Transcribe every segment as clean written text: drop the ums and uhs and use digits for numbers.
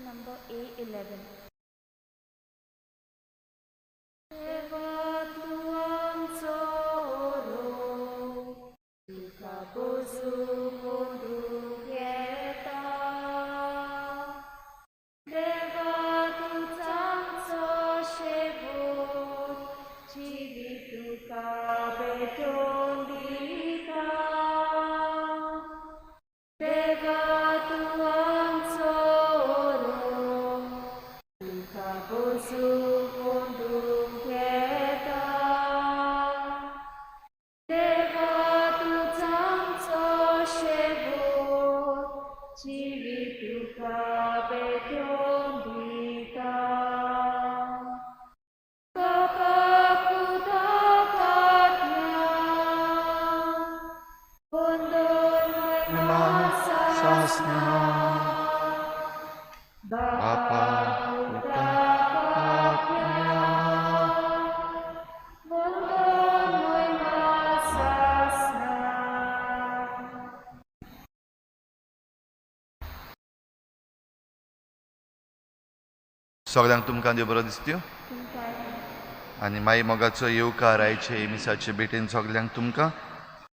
Number A11. देवा तूं आमचो रोग, तुका बसूंक ओडूंक येता. देवा तूंच आमचो शेवट, जिवीत तुका भेटोवन दिता. देवा तूं आमचो रोग, तुका बसूंक ओडूंक येता. देवा तूंच आमचो शेवट, जिवीत तुका भेटोवन दिता. बापा पुताक आत्म्या, वंदन महिमा सासना. बापा पुताक आत्म्या, वंदन महिमा सासना. सगळ्यांक तुमकां देव बरो दिसत्यो तुमकां आनी माई मोगाचो येवकार आयचे मिसाचे भेटेन सगल्यांक तुमकां.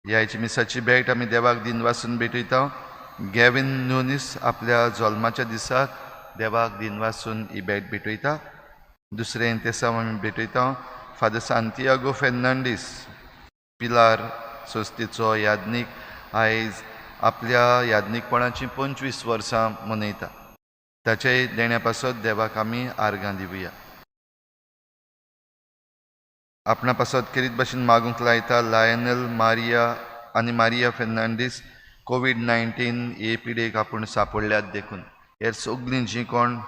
ह्या मिसाची भेट आमी देवाक दिनवासून भेटयता. गॅवीन नुनीस आपल्या जल्माच्या दिसाक देवाक दिनवासून ही भेट भेटयता. दुसरें तेसांव आमी भेटयता फादर सांतियागो फेर्नांडीस, पिलार संस्थेचो याज्ञीक, आयज आपल्या याज्ञीकपणाची 25 वर्सां मनयता. ताचे देण्या पासत देवाक आमी आर्गां दिवया. आपणा पासत खेरीत भाशेन मागूंक लायता लायनल मारिया आनी मारिया फेर्नांडीस, कोवीड-19 हे पिडेक आपूण सांपडल्यात देखून. हेर सगळीं जीं कोण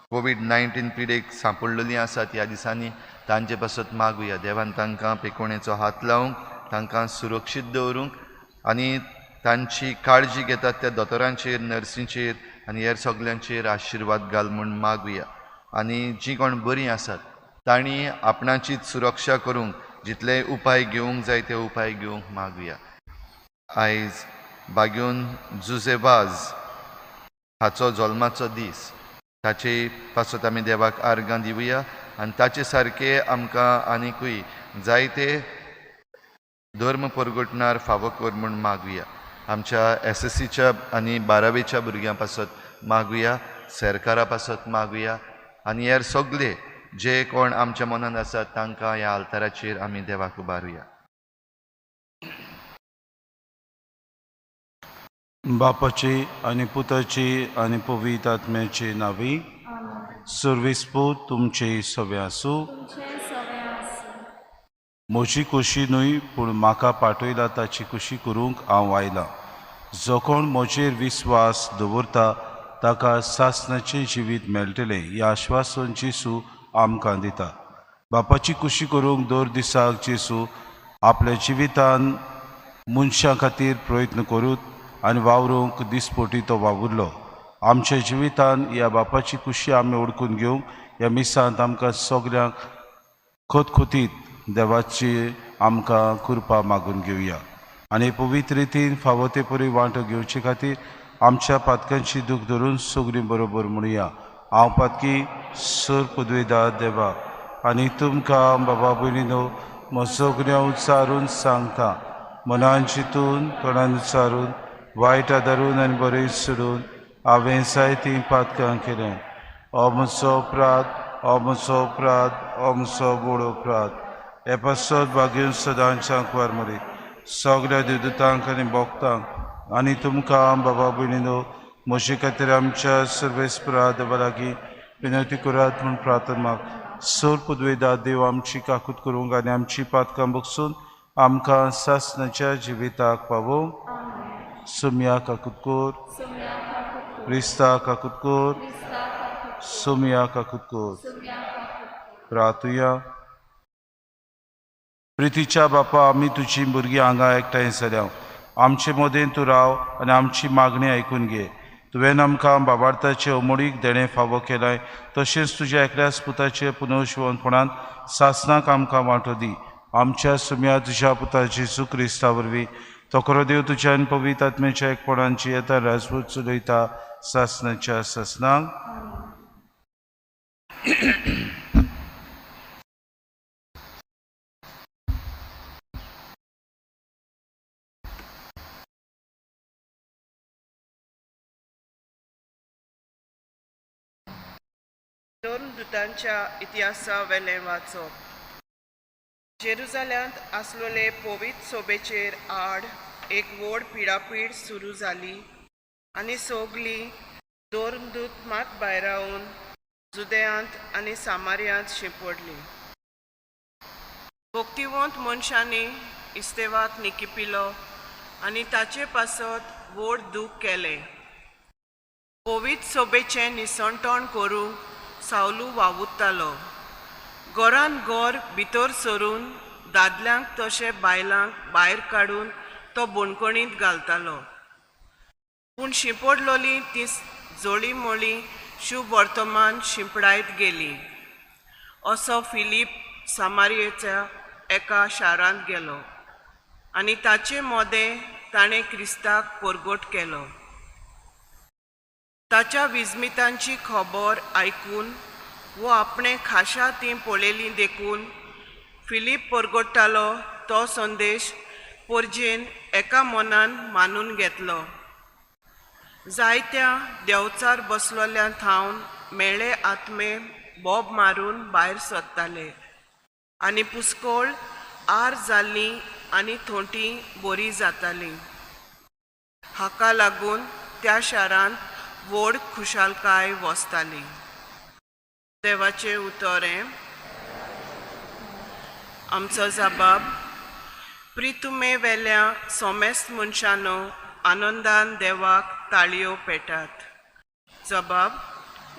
कोवीड-19 पिडेक सांपडलेलीं आसात ह्या दिसांनी तांचे पासत मागुया. देवान तांकां पेकोणेचो हात लावंक, तांकां सुरक्षीत दवरूंक आनी तांची काळजी घेतात त्या दोतोरांचेर, नर्सींचेर आनी हेर सगल्यांचेर आशिर्वाद घाल म्हूण मागुया. आनी जीं कोण बरीं आसात तांणी आपणाचीच सुरक्षा करूंक जितले उपाय घेवंक जाय ते उपाय घेवंक मागुया. आयज बाग्योन जुजेवाज हाचो जल्माचो दीस, ताचे पासत आमी देवाक आर्गां दिवया आनी ताचे सारके आमकां आनिकूय जायते धर्म परगटणार फावो कर म्हूण मागुया. आमच्या एस एस सीच्या आनी बारावेच्या भुरग्यां पासत मागुया, सरकारा पासत मागुया आनी हेर सगळे जे कोण आमच्या मनांत आसात तांकां ह्या आल्ताराचेर आमी देवाक उबारुया. बापाची आनी पुताची आनी पवित्र आत्म्याची नावी. सर्वेस पूत तुमचे सवे आसूं. तुमचें सवें आसूं. म्हजी कुशी न्हय पूण म्हाका पाठयला ताची कुशी करूंक हांव आयलां. जो कोण म्हजेर विस्वास दवरता ताका सासणाचें जिवीत मेळटलें हें आश्वासन जेजू आमकां दिता. बापाची कुशी करूंक दर दिसाक जेजू आपल्या जिवितान मनशां खातीर प्रयत्न करूत आनी वावरूंक दिसपटी तो वावुरलो. आमच्या जिवितान ह्या बापाची कुशी आमी ओडकून घेवंक ह्या मिसांत आमकां सगल्यांक खतखतीत देवाची आमकां कृपा मागून घेवया आनी पवित्र रितीन फावो ते परी वांटो घेवचे खातीर आमच्या पातकांची दूख धरून सगळीं बरोबर म्हणुया. हांव पातकी सर पुदवेदा देवा आनी तुमकां बाबा भयणीनो म्हजो गुन्यांव उच्चारून सांगता. मनान चिंतून तोंडान उच्चारून वायट आदारून आनी बरें सोडून हांवें जायतीं पातकां केल्यां. हो म्हजो अपराध, हो म्हजो अपराध, हो म्हजो व्हड अपराध. हे पासत भाग्यून सदांच्या कुवार मरी सगळ्या देवदूतांक आनी भक्तांक आनी तुमकां बाबा भयणीनो म्हजे खातीर आमच्या सर्वेस्परा देवा लागीं विनंती करात म्हूण प्रार्थना माग. सर पुदवेदा देव आमची काकूत करूंक आनी आमची पातकां बगसून आमकां सासणाच्या जिविताक पावोवंक. सुमया काकूत कर, क्रिस्ता काकूत कर, सुमया काकूत कर. प्रातुया. प्रितीच्या बापा, आमी तुजी भुरगीं हांगा एकठांय जाल्या. आमचे मदें तूं राव आनी आमची मागणी आयकून घे. तुवें आमकां बाबार्थाचे अमोडीक देणें फावो केलाय, तशेंच तुज्या एकल्याच पुताचे पुनर्जिवनपणान सासणाक आमकां वांटो दी. आमच्या सुम्या तुज्या पुता जेजू क्रिस्ता वरवीं तोखरो देव तुज्या आनी पवित्र आत्म्याच्या एकपणांची येता राजपूत चलयता सासणाच्या सासणाक. धर्मदुतांच्या इतिहासा वेलें वाचप. जेरुजाल्यांत आसलेले पवित्र सोबेचेर आड एक व्हड पिडापीड सुरू जाली आनी सगलीं धर्मदूत मात भायरावन जुदेयांत आनी सामारियांत शिंपडलीं. भक्तिवंत मनशांनी इस्तेवाक निकिपिलो आनी ताचे पासत व्हड दूख केलें. पवित्र सोबेचें निसणटण करूंक सावलू वावुरतालो. घरान घर भितर सरून दादल्यांक तशें बायलांक भायर काडून तो बणकणींत घालतालो. पूण शिंपडलोली ती जळीमळी शुभ वर्तमान शिंपडायत गेली. असो फिलीप सामारियेच्या एका शारांत गेलो आनी ताचे मोदें ताणें क्रिस्ताक परगट केलो. ताच्या विजमितांची खबर आयकून वो आपणें खाशा ती पळयली देखून फिलीप परगट्टालो तो संदेश पोरजेन एका मनान मानून घेतलो. जायत्या देंवचार बसलोल्या थावन मेळे आत्मे बोब मारून भायर सरताले आनी पुस्कोळ आर जाल्ली आनी थोंटी बरी जाताली. हाका लागून त्या शारांत व्हड खुशालकाय वसताली. देवाचें उतर हें. आमचो जबाब. प्रितुमे वेल्या सोमेस्त मनशानो आनंदान देवाक ताळयो पेटात. जबाब.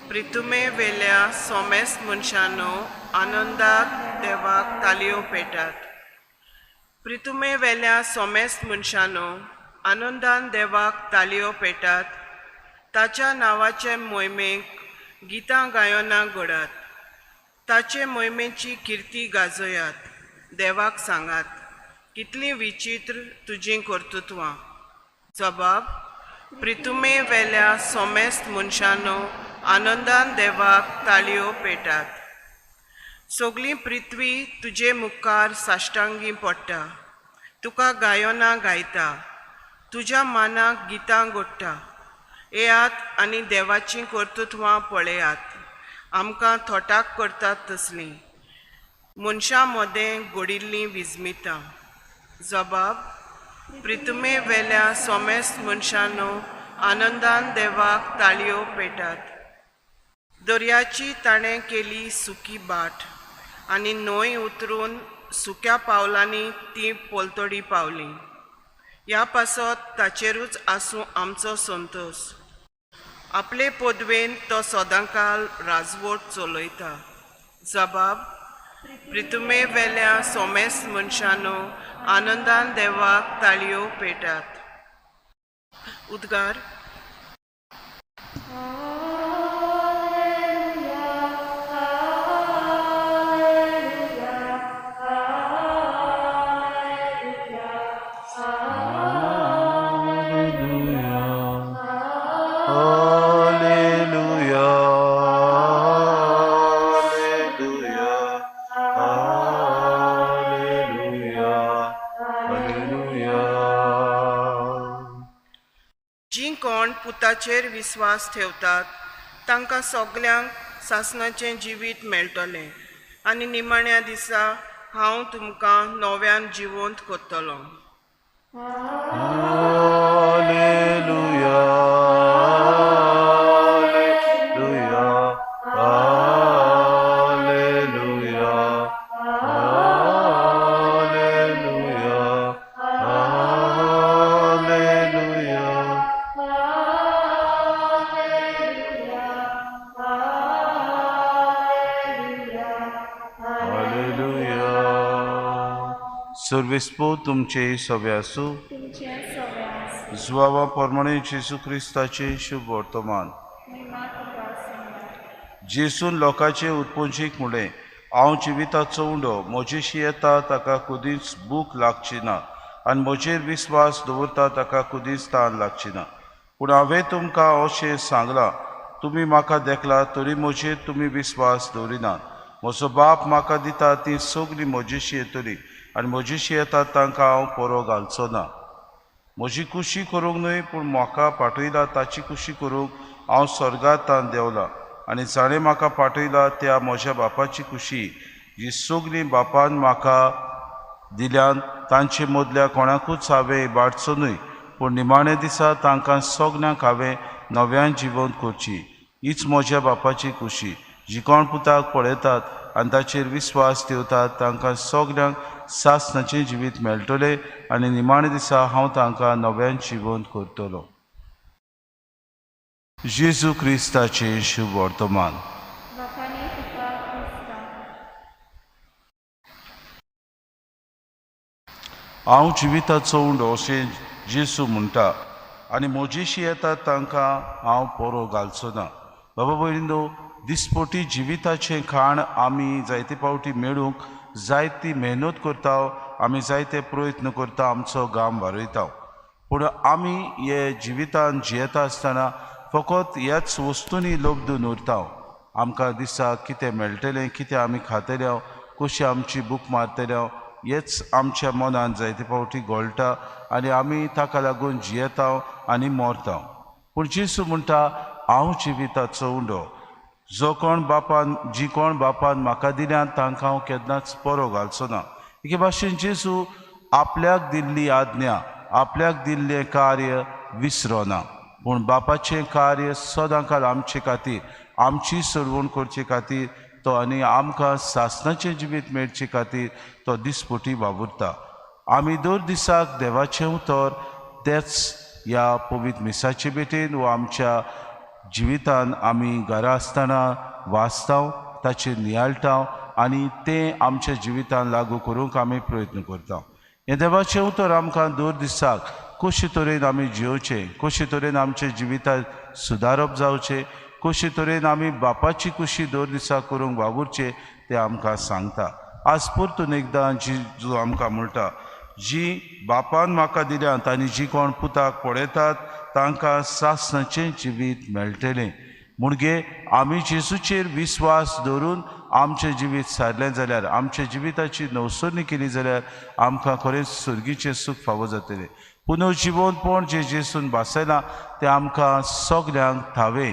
प्रितुमे वेल्या सोमेस्त मनशानो आनंदाक देवाक ताळयो पेटात. प्रितुमे वेल्या सोमेस्त मनशानो आनंदान देवाक ताळयो पेटात. ताच्या नांवाचे मोहिमेक गितां गायनां घडात. ताचे मोहिमेची किर्ती गाजयात. देवाक सांगात कितलीं विचित्र तुजीं कर्तृत्वां. जबाब. प्रितुमे वेल्या सोमेस्त मनशानो आनंदान देवाक ताळयो पेटात. सगळी पृथ्वी तुजे मुखार साश्टांगी पडटा. तुका गायनां गायता. तुज्या मानाक गितां गोडटा. येयात आनी देवाचीं कर्तृत्वां पळयात. आमकां थोटाक करतात तसलीं मनशां मदें घडिल्लीं विजमितां. जबाब. प्रितुमे वेल्या सोमेस्त मनशानो आनंदान देवाक ताळयो पेटात. दर्याची ताणें केली सुकी बाट आनी न्हंय उतरून सुक्या पावलांनी ती पलतडी पावली. ह्या पासत ताचेरूच आसूं आमचो संतोश. आपले पदवेन तो सदांकाल राजवट चलयता. जबाब. प्रितुमे वेल्या सोमेस्त मनशानो आनंदान देवाक ताळयो पेटात. उद्गार. Alleluia, Alleluia, Alleluia, Alleluia. जीं कोण पुताचेर विस्वास ठेवतात तांकां सगल्यांक सासणाचें जिवीत मेळटलें आनी निमाण्या दिसा हांव तुमकां नव्यान जिवंत करतलो. Alleluia, Alleluia, Alleluia, Alleluia, Alleluia. Alleluia. सर्वेस्पो तुमचे सवे आसूं. तुमचें सवें आसूं. जुवावा प्रमाणे जेजू क्रिस्ताचें शुभ वर्तमान. महिमा तुका सांगा. जेजून लोकांचे उत्पंजीक म्हणलें, हांव जिविताचो उंडो. म्हजेशी येता ताका कदींच भूक लागची ना आनी म्हजेर विस्वास दवरता ताका कदींच तान लागची ना. पूण हांवें तुमकां अशें सांगलां, तुमी म्हाका देखला तरी म्हजेर तुमी विस्वास दवरिनात. म्हजो बाप म्हाका दिता ती सगळीं म्हजेशी येतली आनी म्हजेशी येतात तांकां हांव पोरो घालचो ना. म्हजी कुशी करूंक न्हय पूण म्हाका पाठयला ताची कुशी करूंक हांव स्वर्गांत देंवला. आनी जाणें म्हाका पाठयला त्या म्हज्या बापाची कुशी जी सगळीं बापान म्हाका दिल्यान तांचे मदल्या कोणाकूच हांवें इबाडचो न्हय, पूण निमाणे दिसा तांकां सगल्यांक हांवें नव्यान जिवंत करची। हीच म्हज्या बापाची कुशी। जी कोण पुताक पळयतात आनी ताचेर विस्वास दवरतात तांकां सगल्यांक सासणाचें जिवीत मेळटलें आनी निमाणे दिसा हांव तांकां नव्यान जिवंत करतलो। जेजू क्रिस्ताचें शुभ वर्तमान। हांव जिविताचो उंडो अशें जेजू म्हणटा आनी म्हजेशी येतात तांकां हांव पोरो घालचो ना। बाबा भयणीनो, दिसपटी जिविताचें खाण आमी जायते फावटी मेळूंक जायती मेहनत करता, आमी जायते प्रयत्न करता, आमचो घाम वारयता, पूण आमी हे जिवितान जियेता आसतना फकत ह्याच वस्तूंनी लब्धून उरता। आमकां दिसाक कितें मेळटलें, कितें आमी खातले, कशी आमची भूक मारतले, हेच आमच्या मनान जायते फावटी घोळटा आनी आमी ताका लागून जियेता आनी मरता। पूण जेजू म्हणटा, हांव जिविताचो उंडो, जो कोण बापान जी कोण बापान म्हाका दिल्यान तांकां हांव केन्नाच पोरो घालचो ना। एके भाशेन जेजू आपल्याक दिल्ली आज्ञा, आपल्याक दिल्लें कार्य विसरोना, पूण बापाचें कार्य सदां काल आमचे खातीर, आमची सोडवण करचे खातीर तो आनी आमकां सासणाचें जिवीत मेळचे खातीर तो दिसपटी वावुरता। आमी दर दिसाक देवाचें उतर तेच ह्या पवित्र मिसाचे भेटेन वा आमच्या जिवितान आमी घरा आसतना वाचता, ताचेर नियाळटा आनी तें आमच्या जिवितान लागू करूंक आमी प्रयत्न करता। हें देवाचें उतर आमकां दर दिसाक कशे तरेन आमी जियोवचें, कशे तरेन आमच्या जिवितांत सुदारप जावचें, कशे तरेन आमी बापाची कुशी दर दिसा करूंक वावुरचें तें आमकां सांगता। आज परतून एकदां जेजू आमकां म्हणटा, जी बापान म्हाका दिल्यात आनी जी कोण पुताक पळयतात तांकां सासणाचें जिवीत मेळटलें। म्हणजे आमी जेजूचेर विस्वास दवरून आमचें जिवीत सारलें जाल्यार, आमच्या जिविताची नवसरणी केली जाल्यार आमकां खरेंच सुर्गीचें सूख फावो जातलें। पुनर्जिवंतपण जें जेजून भासयलां तें आमकां सगल्यांक थावें,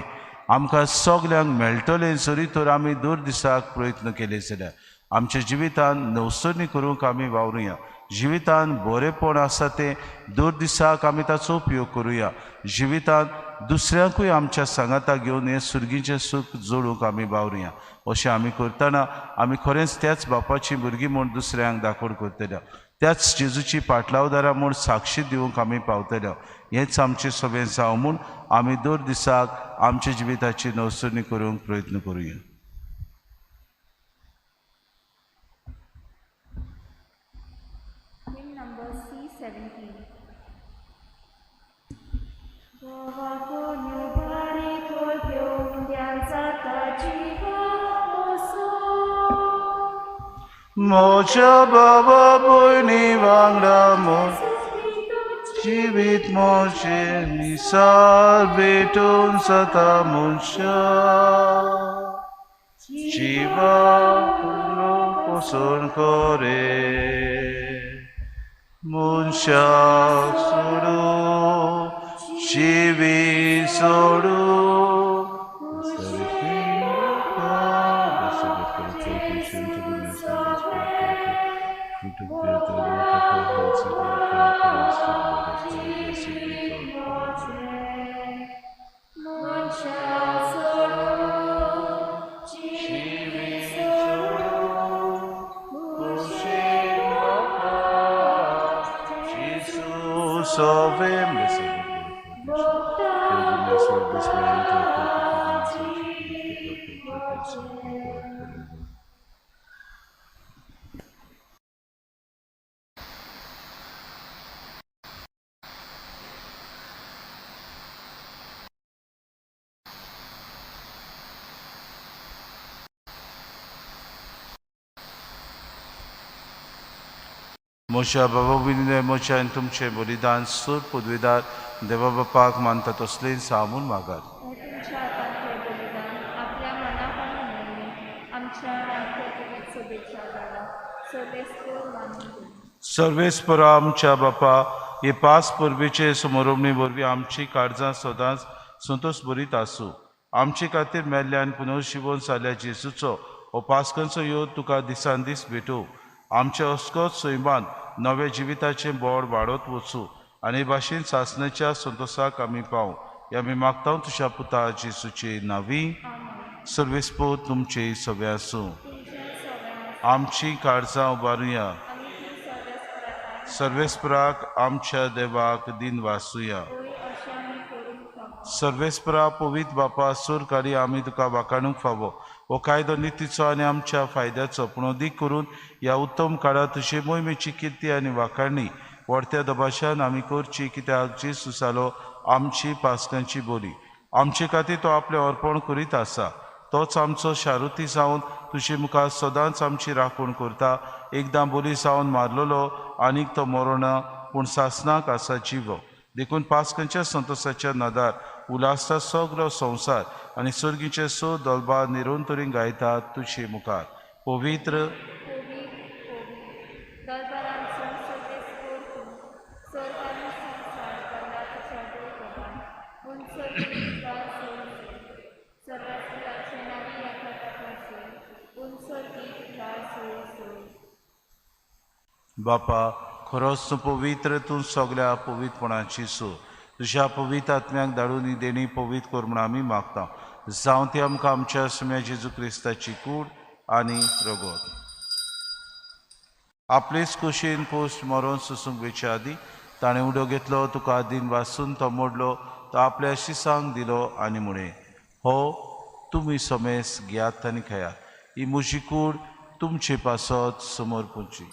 आमकां सगल्यांक मेळटलें जरी तर आमी दर दिसाक प्रयत्न केले जाल्यार। आमच्या जिवितान नवसरणी करूंक आमी वावरुया, जिवितान बरेपण आसा तें दर दिसाक आमी ताचो उपयोग करुया, जिवितान दुसऱ्यांकूय आमच्या सांगाता घेवन हें सुर्गीचें सूख जोडूंक आमी वावरुया। अशें आमी करतना आमी खरेंच त्याच बापाची भुरगीं म्हूण दुसऱ्यांक दाखोवण करतले, त्याच जेजूची पाटलावदारां म्हूण साक्षी दिवंक आमी पावतले। हेंच आमचें सगळें जावं म्हूण आमी दर दिसाक आमच्या जिविताची नवसरणी करूंक प्रयत्न करुया। Number C17. म्हज्या बाबा भयणी वांगडा म्हजें जिवीत म्हजें निसार भेटून जाता मनशा जिवा पसून करे मनशाक सोडू जिवीत सोडू। म्हज्या बाबा भयणीनो, म्हज्या आनी तुमचें बलिदान सूर पदवीदार देवा बापाक मानता तसलें सामून मागात। तुमच्या हातांतलें बलिदान आपल्या मनापणान आमच्या सभेच्या सर्वेस्पर मानून सर्वेस्पर आमच्या बापा, हे पास परबेचे समोरमणे वरवीं आमची काळजां सदांच संतोष भरीत आसूं आमचे खातीर मेल्ल्या आनी पुनर्जिवन जाल्ल्या जेजूचो हो पास्कांचो योग तुका दिसान दीस भेटू. आमचे अस्कोत सैमान नव्या जिविताचें बोड वाडत वचूं आनी भाशेन सासणाच्या संतोसाक आमी पावूं. हे आमी मागता तुज्या पुता जेजूचे नांवी. सर्वेस्पोत तुमचे सगळे आसूं. आमची काळजां उबारुया. सर्वेस्पराक आमच्या देवाक दिन वासुया. सर्वेस्परा पवित्र बापा सुरकारी आमी तुका वाखाणूंक फावो. हो कायदो नितीचो आनी आमच्या फायद्याचो, पूण अदीक करून ह्या उत्तम काळार तुजे मोहिमेची किर्ती आनी वाखाणणी व्हडत्या दबाशान आमी करची, कित्याक जेजू जालो आमची पास्कांची बोली. आमचे खातीर तो आपलें अर्पण करीत आसा. तोच आमचो शारुती जावन तुजे मुखार सदांच आमची राखण करता. एकदां बोली जावन मारलेलो आनीक तो मरोना, पूण सासणाक आसा जिवो. देखून पास्कांच्या संतोसाच्या नदार उल्हासता सगलो संवसार आनी सर्गीचे स दोलबा निरंतरी गायतात तुजे मुखार. पवित्र बापा, खरोच तूं पवित्र, तूं सगल्या पवित्रपणाची सो. तुज्या पवित्र आत्म्याक धाडून ही देणी पवित्र कर म्हूण आमी मागता. जावं ती आमकां आमच्या सुम्या जेजू क्रिस्ताची कूड आनी रगत. आपलेच कुशीन पोस्ट मरोन सोसूंक वेचे आदीं ताणें उडो घेतलो, तुका दिन वासून तो मोडलो, तो आपल्या शिसांक दिलो आनी म्हळें, हो तुमी समेस घेयात आनी खेयात, ही म्हजी कूड तुमचे पासत समर्पूची.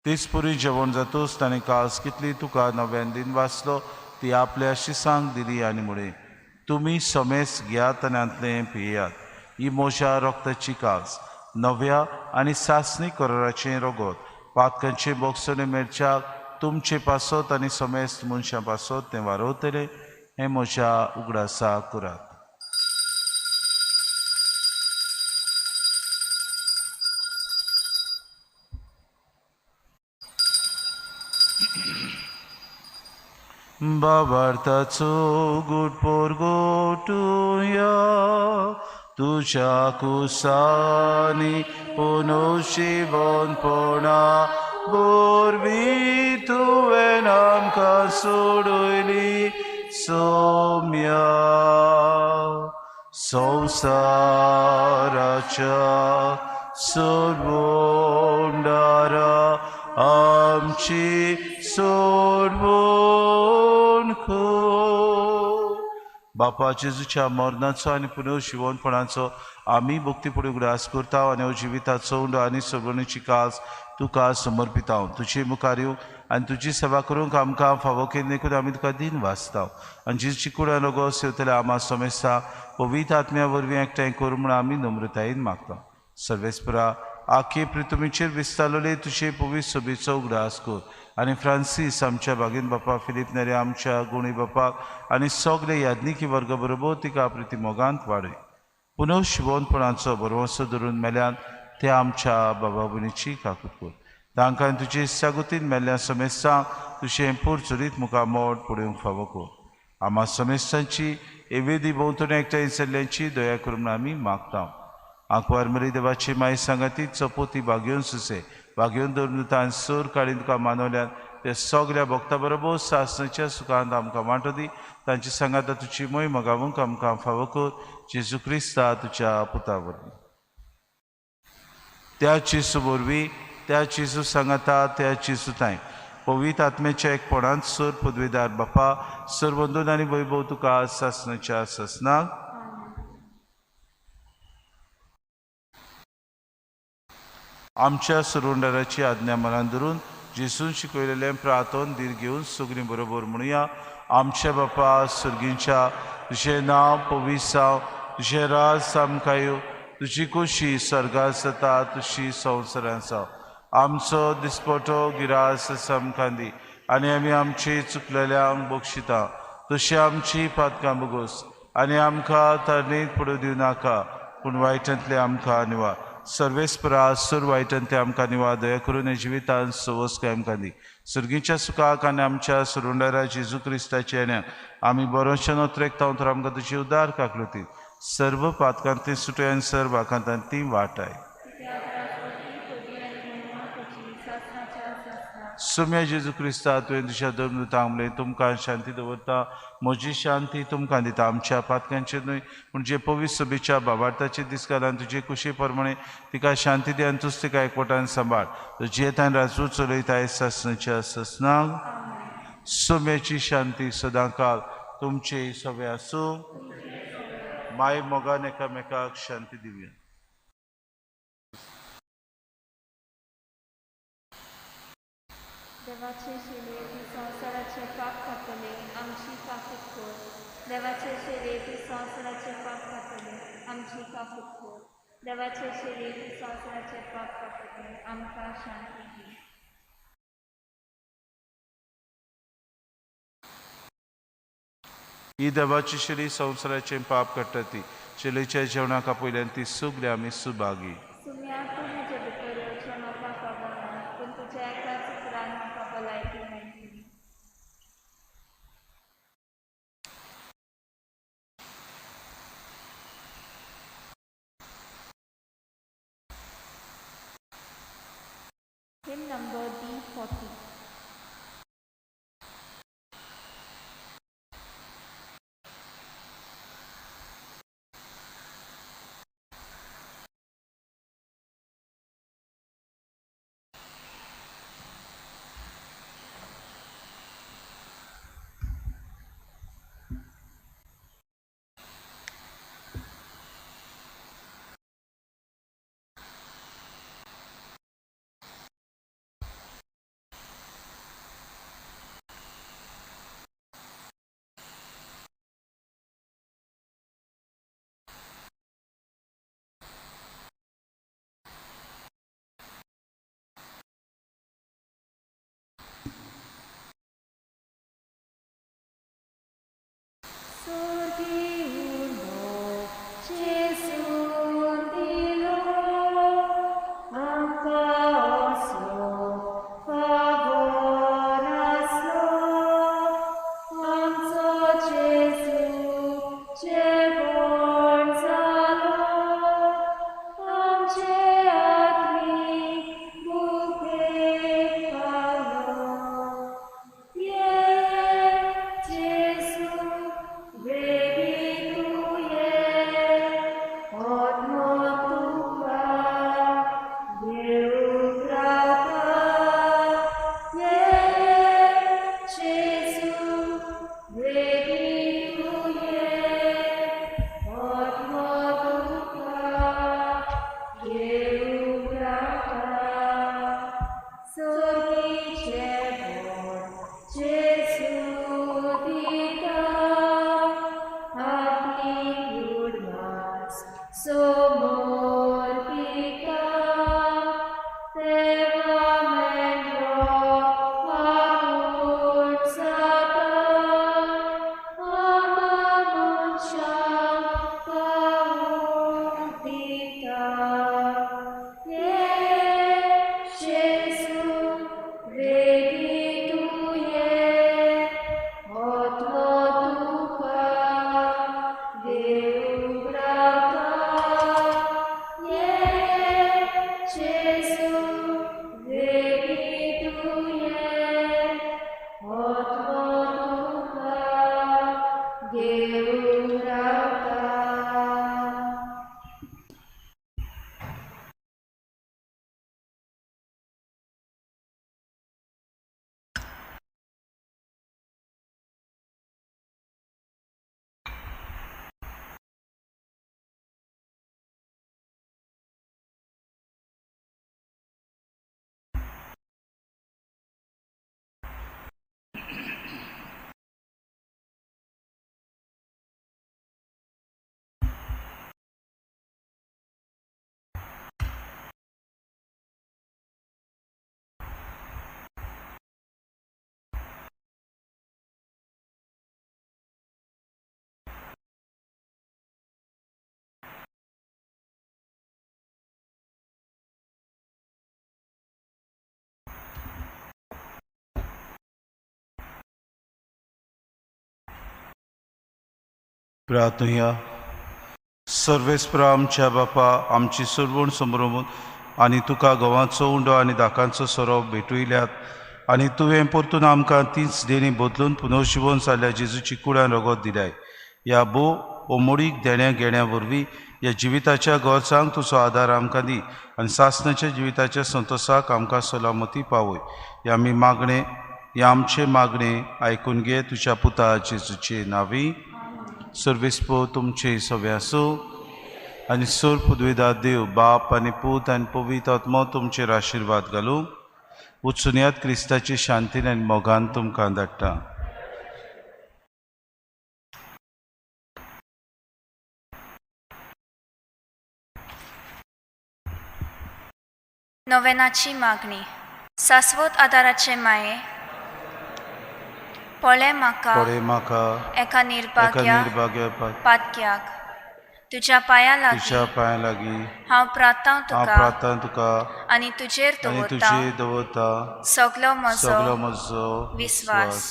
तेच पुरी जेवण जातूच ताणें कास कितली तुका नव्यान दिन वाचलो, ती आपल्या शिसांक दिली आनी म्हळें, तुमी समेस घेयात आनी हांतलें पियात, ही म्हज्या रक्ताची कास, नव्या आनी सासणी कराराचें रगत, पातकांचे बोगसणे मेळच्याक तुमचे पासत आनी समेस्त मनशां पासत तें वारवतलें. हें म्हज्या उगडासा करात. बाबार्थाचो गुड पोरगोटुया तुज्या कुसानी पुनोशिवनपणा बोरवी तुवें आमकां सोडयली सोम्या. संवसाराच्या सोडवणदारा आमची सोडवण कर. बापा जेजूच्या मरणाचो आनी पुनर्जिवनपणाचो आमी भक्तीपुढे उगडास करता आनी जिविताचो उंडो आनी सोडवणेची कास तुका समर्पिता. तुजे मुखार येवंक आनी तुजी सेवा करूंक आमकां फावो केली देखून आमी तुका दिन वाचता. आनी जेजूची कुडान रोगोस येवतल्या आमा समेस्ता पवित्र आत्म्या वरवीं एकठांय करूं म्हूण आमी नम्रतायेन मागता. सर्वेस्परा आखे पृथ्वीचेर विस्तारलेले तुजे पवित्र सोबेचो उगडास कर आनी फ्रांसीस आमच्या बागीन बापा, फिलीप नेरे आमच्या गुणी बापाक आनी सगळे याज्ञिकी वर्ग बरोबर तिका प्रिती मोगांत वाडय. पुनर्शिवनपणाचो भरवंसो धरून मेल्यान ते आमच्या बाबा भयणीची काकूत कर. तांकां तुजे सागोतीन मेल्ल्या समेस्तांक तुजें पुरचुरीत मुखार मोड पळोवंक फावो कर. आमा समेस्तांची एवेदी भोंवतणी एकठांय जाल्ल्यांची दया करून आमी मागता. आंकवार मरी देवाची माय सांगाती चपोती बागेवन सुसे बागेवन धरून तान सोर काडीन तुका मानवल्यान ते सगल्या भक्ता बरोबर सासणाच्या सुखांत आमकां वांटो दी. तांची सांगाता तुजी मोय मगावूंक आमकां फावो कर. जेजू क्रिस्ता तुज्या पुता वरवीं. त्या जेजू वरवीं, त्या जेजू सांगाता, त्या जेजू तांय पवित्र आत्म्याच्या एकपणांत सर पदवेदार बापा सर्वंदून आनी वैभव तुका सासणाच्या सासणाक. आमच्या सुरुंडाराची आज्ञा मनान धरून जेजून शिकयलेलें प्रार्थन धीर घेवन सगळीं बरोबर म्हणुया. आमच्या बापा सर्गींच्या, तुजें नांव पवित्र जावं, तुजें राज आमकां येवं, तुजी खोशी सर्गार जाता तशी संवसारांत जावं. आमचो दिसपटो गिरास आमकां दी आनी आमी आमची चुकलेल्यांक बक्षिता तशी आमची पातकां बगोस आनी आमकां तरणीत पडूं दिवं नाका, पूण वायटांतलें आमकां निवार. सर्वेस्परा सुर वायटन ते आमकां निवा दया करून जिवितान सवस आमकां दी सुर्गीच्या सुखाक आनी आमच्या सुरुंडारा जेजू क्रिस्ताच्या येण्याक आमी बरोवचे नोत्रेकता तर आमकां तुजी उदार काकलती सर्व पातकांतली सुटय आनी सर्व आकांतान ती वाटाय. सुम्या जेजू क्रिस्ता तुवें तुज्या धर्मदूतांक म्हणलें तुमकां शांती दवरता म्हजी शांती तुमकां दिता आमच्या पातकांचेर न्हय पूण जे पवित्र सभेच्या बाबार्थाचे दीस घाल आनी तुजे कुशी प्रमाणे तिका शांती दी आनी तूच तिका एकवटान सांबाळ जियेतान राजू चलयताय सासणाच्या ससनाक. सुम्याची शांती सदांकाल तुमचे सगळे आसूं. माय मोगान एकामेकाक शांती दिवया. देवाचे शिले तूं संवसाराचे पाप खातले आमची काकूत कर. देवाचे शिले तूं संवसाराचे पाप खातले आमची काकूत कर. देवाचे शिले तूं संवसाराचे पाप खातले आमकां शांती दी. ही देवाची शिली संवसाराचें पाप काडटा ती शिलेच्या जेवणाक आपयल्यान ती सगळी आमी सुभागी. सुम्या तूं म्हजे भितर येवचें म्हाका फावना पूण तुज्या एकाच उतरान म्हाका भलायकी मेळटली. Hymn number D40. Gesù, प्रार्थुया. सर्वेस्परा आमच्या बापा, आमची सर्वण समरोमून आनी तुका गंवाचो उंडो आनी दाकांचो सोरोप भेटयल्यात आनी तुवें परतून आमकां तीच देणी बदलून पुनर्जिवन जाल्ल्या जेजूची कुडान रगत दिल्याय. ह्या भोव ओमोडीक देण्या घेण्या वरवीं ह्या जिविताच्या गरजांक तुजो आदार आमकां दी आनी सासणाच्या जिविताच्या संतोसाक आमकां सलामती पावय. ह्या आमी मागणें, ह्या आमचें मागणें आयकून घे तुज्या पुता जेजूचे नांवी. सर्वेस्पो तुमचे सगळे आसूं आनी सोर पुदवेदा देव बाप आनी पूत आनी पवित्र आत्मो तुमचेर आशिर्वाद घालूं. वचुनयात क्रिस्ताची शांतीन आनी मोगान तुमकां धाडटा. नोवेनाची मागणी. सास्वत आदाराचे माये, पळय म्हाका पळय म्हाका एका एका निर्भाग्या निर्भाग्या पातक्याक तुज्या पांया तुज्या लागीं पांया लागीं हांव प्रार्थना हांव तुका प्रार्थना तुका आनी तुजेर आनी दवरता तुजेर दवरता सगलो म्हजो सगलो म्हजो विस्वास.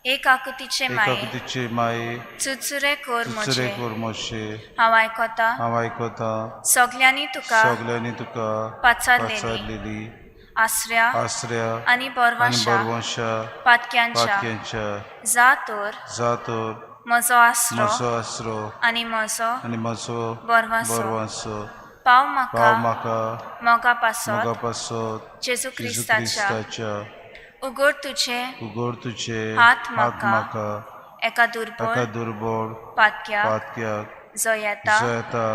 एक आकृतीचे माये, एकाकृतीचे माये, चुचुरे कर चुचुरे म्हजे, कर म्हजे, हांव आयकता हांव आयकता सगल्यांनी तुका सगल्यांनी तुका पाचारलेली पाचारलेली आसऱ्या आसऱ्या आनी आनी बरवाशा बरवंशा पातक्यांच्या पातक्यांच्या जा तर जा तर म्हजो आसरो म्हजो आसरो आनी म्हजो आनी म्हजो बरवासो बरवासो पाव म्हाका पाव म्हाका मोगा पासत मोगा पासत जेजू जेजू क्रिस्ताच्या. क्रिस्ताच्या. उगड तुजे उगड तुजे हात हात म्हाका म्हाका एका एका दुर्बळ दुर्बळ पातक्याक पातक्याक जो येता जो येता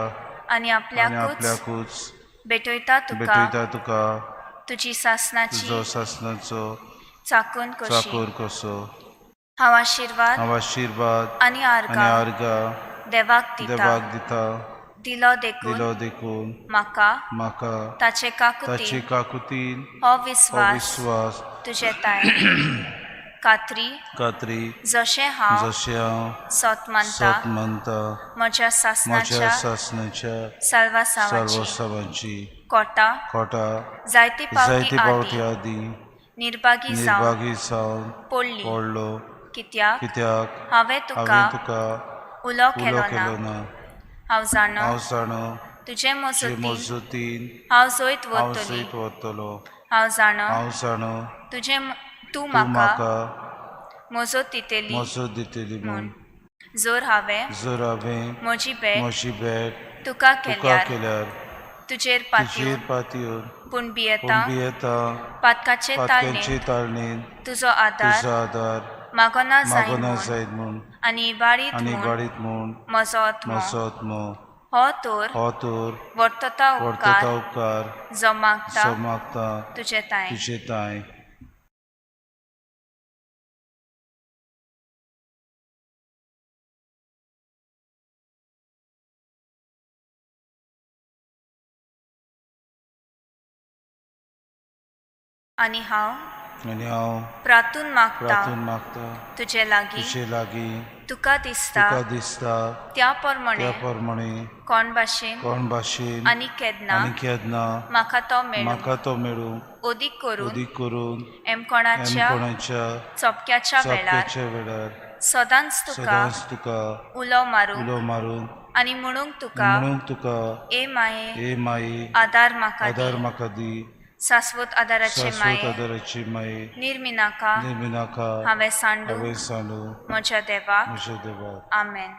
आनी आनी आपल्याकूच आपल्याकूच भेटयता तुका भेटयता तुका तुजी सासनाची तुजो सासनाचो चाकून कशी. चाकूर कसो. हांव आशिर्वाद हांव आशिर्वाद आनी आनी आर्गां आर्गां देवाक दिता देवाक दिता दिलो देखून दिलो देखून म्हाका म्हाका ताचे ताचे काकुतीन काकुतीन हो हो विस्वास विस्वास तुजे ताय कात्री कात्री जशें हांव जशें हांव सत मानता सत मानता म्हज्या म्हज्या सासनाच्या सासनाच्या साल्वासांवाची साल्वासांवाची कोटा कोटा जायते पावटी जायते पावटी आदी आदी निर्भागी जावन निर्भागी जावन पडली पडलो कित्याक कित्याक हांवें तुका हांवें तुका उलो उलो केलो ना. केलो ना. हांव जाणा हांव जाणा तुजे तुजे मजतीन मजतीन हांव जैत हांव वतली. जैत वतलो. हांव जाणा हांव जाणा तुजे तूं तूं म्हाका म्हाका मजत दितली मजत दितली म्हूण. म्हूण. जर हांवें जर हांवें म्हजी भेट म्हजी भेट तुका तुका केल्यार केल्यार तुजेर तुजेर पातयेवन पातयेवन पूण पूण भियेता भियेता पातकाचे पातक्यांचे ताळणेंत ताळणेंत तुजो आदार तुजो आदार मागना जाय मागना म्हूण जायत म्हूण आनी इबाडीत आनी म्हूण इबाडीत म्हूण म्हजो आत्मो म्हजो आत्मो हो तर हो तर वर्तता वर्तता उपकार उपकार जो मागता जो मागता तुजे तांय. तुजे तांय. आनी हांव आनी हांव प्रार्थून मागता प्रार्थून मागता तुजे लागीं तुजे लागीं तुका दिसता तुका दिसता त्या प्रमाणे त्या प्रमाणे कोण भाशेन कोण भाशेन आनी केन्ना आनी केन्ना म्हाका तो मेळूं म्हाका तो मेळूं अदीक करून अदीक करून एमकोणाच्या कोणाच्या चोपक्याच्या वेळार चपक्याच्या वेळार सदांच तुका सदांच तुका उलो मारूंक उलो मारूंक आनी म्हणूंक तुका म्हणूंक तुका ए माये ए माई आदार म्हाका आदार दी. म्हाका दी. सास्वत आदाराचे शाश्वत माये आदाराची माई निर्मिनाका निर्मिनाका हांवें सांडू हांवें सांडू म्हज्या देवाक. म्हज्या देवाक. आमेन.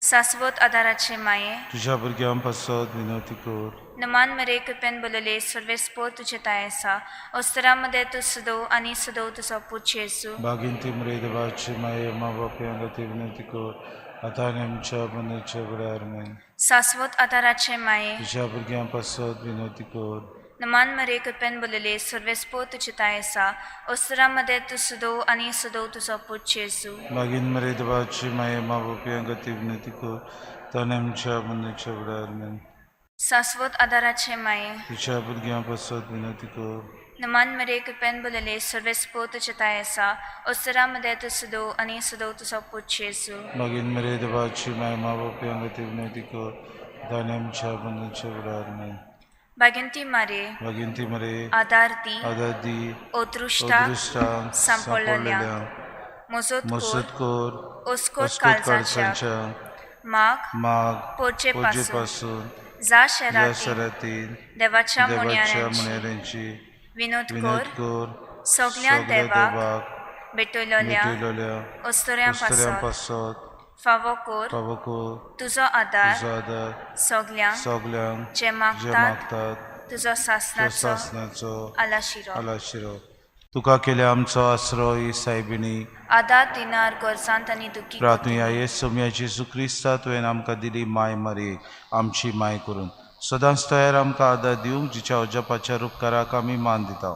सास्वत आदाराचे माये तुज्या भुरग्यां पासत विनवती कर. नमान मरे कृपेन बोलले सर्वेस्पोर तुजे ताय आसा ओस्तरा मदें तूं सदोव आनी सदोव तुजो पूत जेजू. बागीन ती मरे देवाची माये मा बापया खातीर विनवती कर आतां आनी आमच्या मरणाच्या वेळार. आमेन. सास्वत आदाराचे माये तुज्या भुरग्यां पासत विनवती कर. नमान मरे कृपेन बोलले सर्वेस्पोर तुजे ताय आसा ओस्तरा मदें तूं सदोव आनी सदोव तुजो पूत जेजू. बागीन मरे देवाची माये मा बापया खातीर विनवती कर आतां आनी आमच्या मरणाच्या वेळार. आमेन. सास्वत आदाराचे माये तुज्या भुरग्यां पासत विनवती कर. नमान मरे कृपेन बोलले सर्वेस्पोर तुजे ताय आसा ओस्तरा मदें तूं सदोव आनी सदोव तुजो पूत जेजू. बागीन मरे देवाची माये मा बापया खातीर विनवती कर आतां आनी आमच्या मरणाच्या वेळार. आमेन. बागेंती मारे बागीन ती मरे आदार दी आदार दी अदृश्टाक अदृश्टांक सांपडलेल्यांक सांपडलेल्यांक मजत मजत कर कर अस्कोत अस्कोत काळजाच्या काळजांच्या माग माग पोरचे पोरचे पासून पासून जा ह्या शहरातील शहरातील देवाच्या देवाच्या मुन्याऱ्यांची मुन्याऱ्यांची विनोद विनोद कर कर सगळ्या देवाक देवाक भेटयलोल्या भेटयलोल्या अस्तुऱ्यां अस्तुऱ्यां पासत पासत फावो कर फावो कर तुजो आदार तुजो आदार सगल्यांक सगल्यांक जे जे मागतात मागतात तुजो तो सासनाचो सासनाचो आलाशिरो आलाशिरो तुका केल्या आमचो आसरो ही सायबिणी आदार दिनार गरजांत आनी दुखी प्रार्थना ये सोम्या जेजू क्रिस्ता तुवें आमकां दिली माय मारयेक आमची माय करून सदांच तयार आमकां आदार दिवंक जिच्या अजापाच्या उपकाराक आमी मान दिता.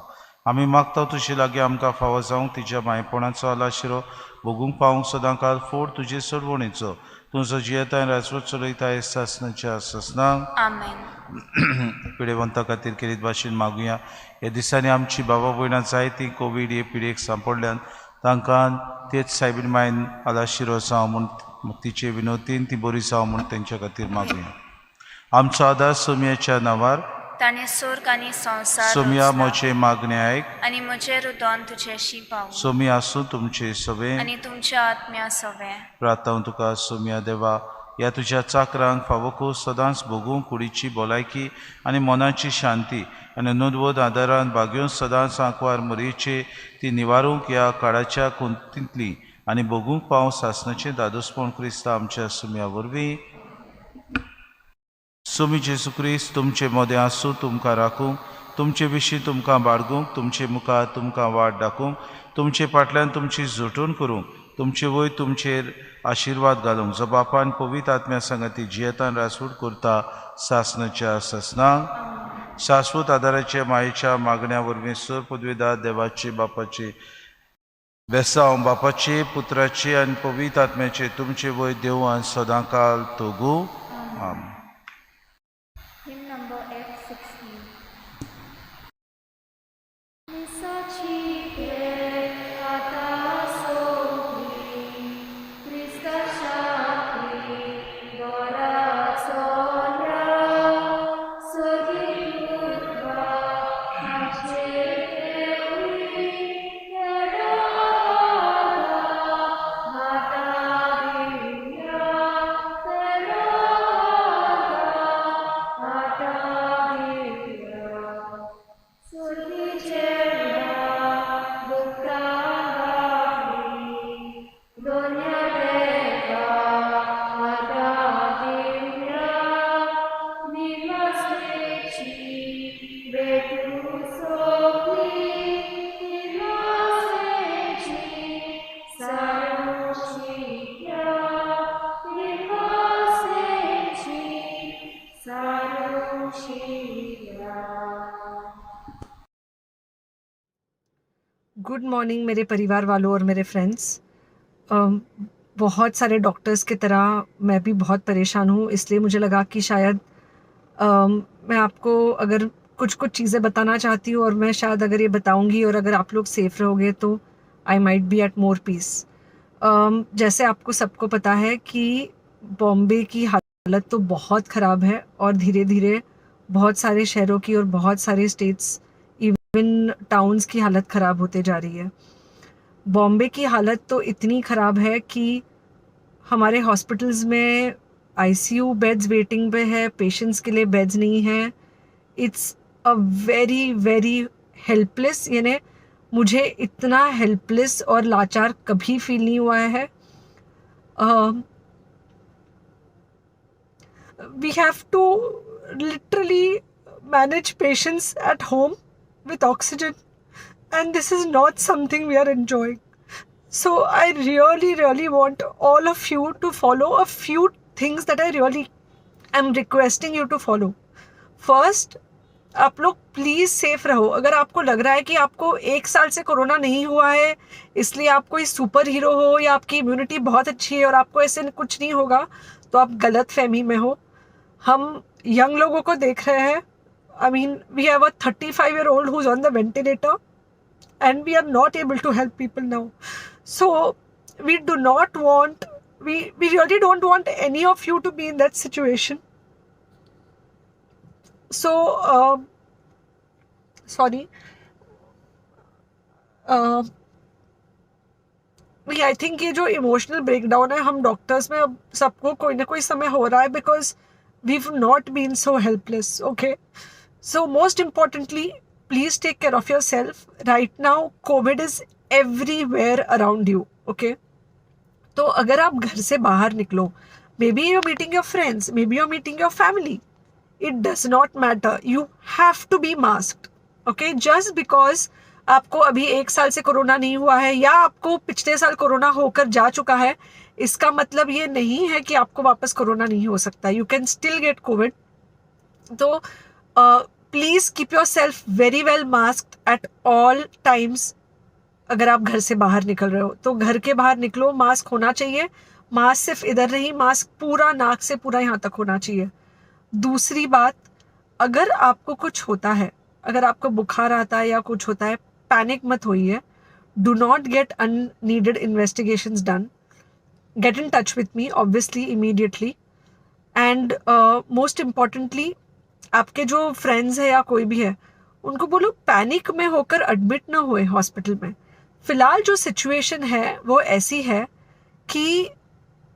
आमी मागता तुजे लागीं आमकां फावो जावंक तिच्या मायपणाचो आलाशिरो भोगूंक पावूंक सदां काल फोड तुजे सरवणेचो तुजो जियेता राजवट चलयता सासनाच्या सासनाक. आमेन. पिडेवंता खातीर केरीत भाशेन मागुया. ह्या दिसांनी आमची बाबा भयणां जायतीं कोवीड हे पिडेक सांपडल्यान तांकां तेच सायबीण मायन आलाशिरो जावं म्हूण तिचे विनोतीन ती बरी जावं म्हूण तेंच्या खातीर मागुया. आमचो आदार सोमयाच्या नांवार ताणें स्वर्ग आनी संवसार सोमया रचला म्हजें मागणें आयक आनी म्हजें रुदन तुजेशी पावूं सोमी आसूं तुमचे सवें आनी तुमच्या आत्म्या सवें. प्रार्थना तुका सोमया देवा ह्या तुज्या चाकरांक फावो सदांच भोगूंक कुडीची भलायकी आनी मनाची शांती आनी नोंदवत आदारान भागेवन सदांच आंकवार मरयेचे ती निवारूंक ह्या काळाच्या कुंतींतली आनी भोगूंक पावं सासनाचें दादोसपण क्रिस्ता आमच्या सुम्या वरवीं. सुमी जेजू क्रिस्त तुमचे मदें आसूं तुमकां राखूंक तुमचे विशीं तुमकां बाळगूंक तुमचे मुखार तुमकां वाट दाखोवंक तुमचे फाटल्यान तुमची झोटून करूंक तुमचे वयर तुमचेर आशिर्वाद घालूंक जो बापान पवित्र आत्म्या सांगाती जियेतान रासूड करता सासनाच्या सासनाक. शाश्वत आदाराच्या मायेच्या मागण्या वरवीं सर पदवीदार देवाचे बापाचे बेसांव बापाचे पुत्राचे आनी पवित्र आत्म्याचे तुमचे वयर देव आनी सदांकाल तोगू. आमेन. Hymn number F16. मिसाची भेट आतां सोंपली, क्रिस्ता शांती दोरा चोल्या, सगळीं उर्बा आमचेर देंवली, तेरो आदार आतां दिवया, तेरो आदार आतां दिवया. गुड मॉर्निंग मेरे परिवार वालों और मेरे फ्रेंड्स. बहुत सारे डॉक्टर्स की तरह मैं भी बहुत परेशान हूँ, इसलिए मुझे लगा कि शायद मैं आपको अगर कुछ कुछ चीज़ें बताना चाहती हूँ और मैं शायद अगर ये बताऊँगी और अगर आप लोग सेफ़ रहोगे तो I might be at more peace. जैसे आपको सबको पता है कि बॉम्बे की हालत तो बहुत ख़राब है और धीरे धीरे बहुत सारे शहरों की और बहुत सारे स्टेट्स, इवन टाउन्स की हालत ख़राब होते जा रही है. बॉम्बे की हालत तो इतनी ख़राब है कि हमारे हॉस्पिटल्स में आईसीयू बेड्स वेटिंग पे है, पेशेंट्स के लिए बेड्स नहीं हैं. It's a very very helpless, यानी मुझे इतना हेल्पलेस और लाचार कभी फील नहीं हुआ है. We have to literally manage patients at home with oxygen, and this is not something we are enjoying. So I really really want all of you to follow a few things that I really am requesting you to follow. First, आप लोग please safe रहो. अगर आपको लग रहा है कि आपको एक साल से कोरोना नहीं हुआ है इसलिए आप कोई सुपर हीरो हो या आपकी इम्यूनिटी बहुत अच्छी है और आपको ऐसे कुछ नहीं होगा, तो आप गलत फहमी में हो. हम यंग लोगों को देख रहे हैं. I mean, we have a 35-year-old who's on the ventilator and we are not able to help people now. So we do not want, we really don't want any of you to be in that situation. So, sorry. नहीं, I think ये जो emotional breakdown है हम doctors में अब सबको कोई ना कोई समय हो रहा है, because we've not been so helpless. Okay, so most importantly, please take care of yourself. Right now COVID is everywhere around you. Okay, तो अगर आप घर से बाहर निकलो, maybe you meeting your friends, maybe you meeting your family, it does not matter, you have to be masked. Okay, just because आपको अभी एक साल से कोरोना नहीं हुआ है या आपको पिछले साल कोरोना होकर जा चुका है, इसका मतलब ये नहीं है कि आपको वापस कोरोना नहीं हो सकता. You can still get COVID. तो please keep yourself very well masked at all times. अगर आप घर से बाहर निकल रहे हो तो घर के बाहर निकलो, मास्क होना चाहिए. मास्क सिर्फ इधर नहीं, मास्क पूरा नाक से पूरा यहाँ तक होना चाहिए. दूसरी बात, अगर आपको कुछ होता है, अगर आपको बुखार आता है या कुछ होता है, पैनिक मत होइए. Do not get unneeded investigations done. Get in touch with me obviously immediately. And most importantly, आपके जो फ्रेंड्स हैं या कोई भी है, उनको बोलो पैनिक में होकर एडमिट ना हुए हॉस्पिटल में. फ़िलहाल जो सिचुएशन है वो ऐसी है कि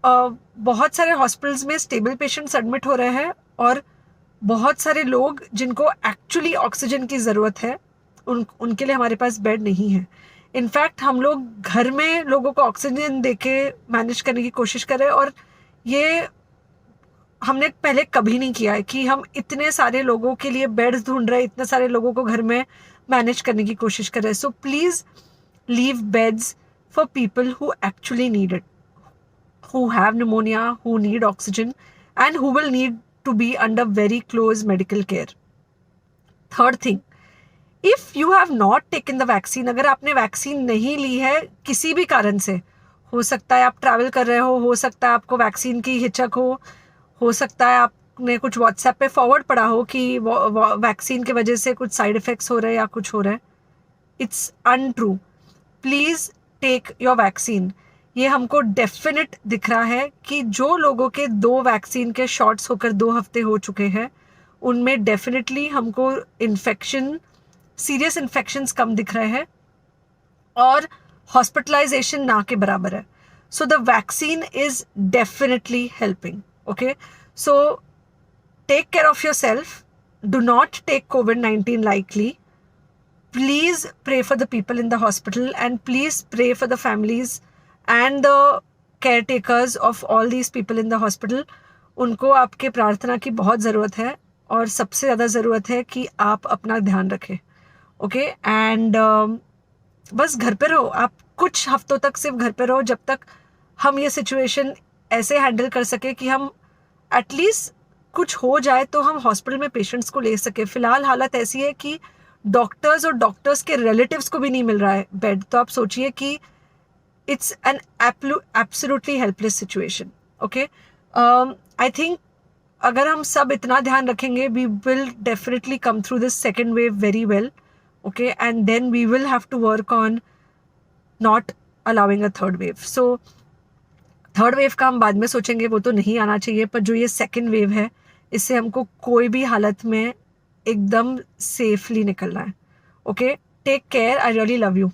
बहुत सारे हॉस्पिटल्स में स्टेबल पेशेंट्स एडमिट हो रहे हैं और बहुत सारे लोग जिनको एक्चुअली ऑक्सीजन की ज़रूरत है, उन उनके लिए हमारे पास बेड नहीं है. इनफैक्ट हम लोग घर में लोगों को ऑक्सीजन दे के मैनेज करने की कोशिश कर रहे हैं और ये हमने पहले कभी नहीं किया है कि हम इतने सारे लोगों के लिए बेड्स ढूंढ रहे हैं, इतने सारे लोगों को घर में मैनेज करने की कोशिश कर रहे हैं. So please leave beds for people who actually need it, who have pneumonia, who need oxygen, and who will need to be under very close medical care. Third thing, if you have not taken the vaccine, अगर आपने vaccine नहीं ली है किसी भी कारण से, हो सकता है आप travel कर रहे हो सकता है आपको वैक्सीन की हिचक हो सकता है आपने कुछ व्हाट्सएप पे फॉरवर्ड पढ़ा हो कि वैक्सीन की वजह से कुछ साइड इफ़ेक्ट्स हो रहे हैं या कुछ हो रहा है, it's untrue. Please take your vaccine. ये हमको डेफिनेट दिख रहा है कि जो लोगों के 2 वैक्सीन के शॉट्स होकर 2 हफ्ते हो चुके हैं, उनमें डेफिनेटली हमको इन्फेक्शन, सीरियस इन्फेक्शंस कम दिख रहे हैं और हॉस्पिटलाइजेशन ना के बराबर है. So the vaccine is definitely helping. Okay, so take care of yourself. Do not take COVID-19 lightly. Please pray for the people in the hospital and please pray for the families and the caretakers of all these people in the hospital. उनको आपके प्रार्थना की बहुत ज़रूरत है और सबसे ज़्यादा ज़रूरत है कि आप अपना ध्यान रखें. ओके, एंड बस घर पे रहो. आप कुछ हफ्तों तक सिर्फ घर पे रहो जब तक हम ये सिचुएशन ऐसे हैंडल कर सके कि हम एटलीस्ट कुछ हो जाए तो हम हॉस्पिटल में पेशेंट्स को ले सके. फ़िलहाल हालत ऐसी है कि डॉक्टर्स और डॉक्टर्स के रिलेटिव्स को भी नहीं मिल रहा है बेड. तो आप सोचिए कि it's an absolutely helpless situation. Okay, I think अगर हम सब इतना ध्यान रखेंगे, we will definitely come through this second wave very well. Okay, and then we will have to work on not allowing a third wave. So third wave का हम बाद में सोचेंगे, वो तो नहीं आना चाहिए, पर जो ये सेकेंड वेव है इससे हमको कोई भी हालत में एकदम सेफली निकलना है. Okay, take care. I really love you.